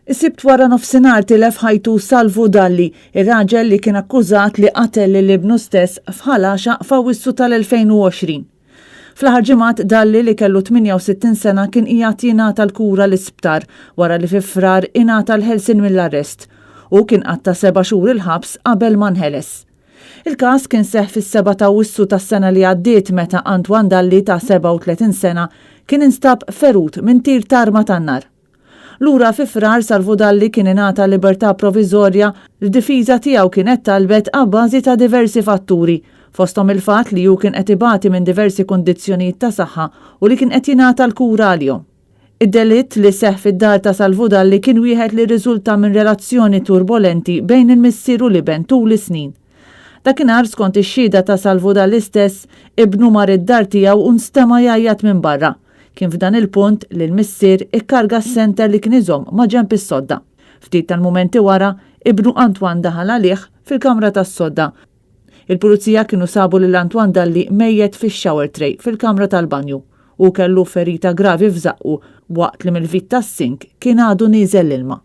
Is-Sibt wara nofsinhar tilef ħajtu Salvu Dalli, ir-raġel li kien akkużat li qatel lil ibnu stess f'Ħal Għaxaq f'Awwissu tal-2020. Fl-aħħar ġimgħat Dalli li kellu 68 sena kien qiegħed jingħata l-kura l-isptar wara li fi Frar ingħata l-ħelsien mill-arrest. Hu kien qatta' seba' xhur il-ħabs qabel ma nħeles. Il-każ kien seħħ fis-sebgħa ta' Awwissu tas-sena li għaddiet meta Antoine Dalli ta' 37 sena kien instab ferut minn tir t'arma tan-nar. Lura fi Frar, Salvu Dalli kien ingħata libertà proviżorja li d-difiża tiegħu kienet talbet abbażi ta' diversi fatturi, fosthom il-fatt li hu kien qed ibati minn diversi kundizzjonijiet ta' saħħa u li kien qed jingħata l-kura għalihom. Id-delitt li seħħ fid-dar ta' Salvu Dalli kien wieħed li rriżulta minn relazzjoni turbolenti bejn il-missier u l-iben tul is-snin. Dakinhar, skont ix-xhieda ta' Salvu Dalli stess, ibnu mar id-dar tiegħu u nstema' jgħajjat minn barra. Kien f'dan il-punt li l-missier ikkarga s-senter li kien iżomm maġenb is-sodda. Ftit tal-mumenti wara, ibnu Antoine daħal għalih fil-kamra tas-sodda. Il-Pulizija kienu sabu lil Antoine Dalli mejjet fix-shower tray fil-kamra tal-banju. Hu kellu ferita gravi f'żaqqu waqt li mill-vit tas-sink kien għadu nieżel l-ilma.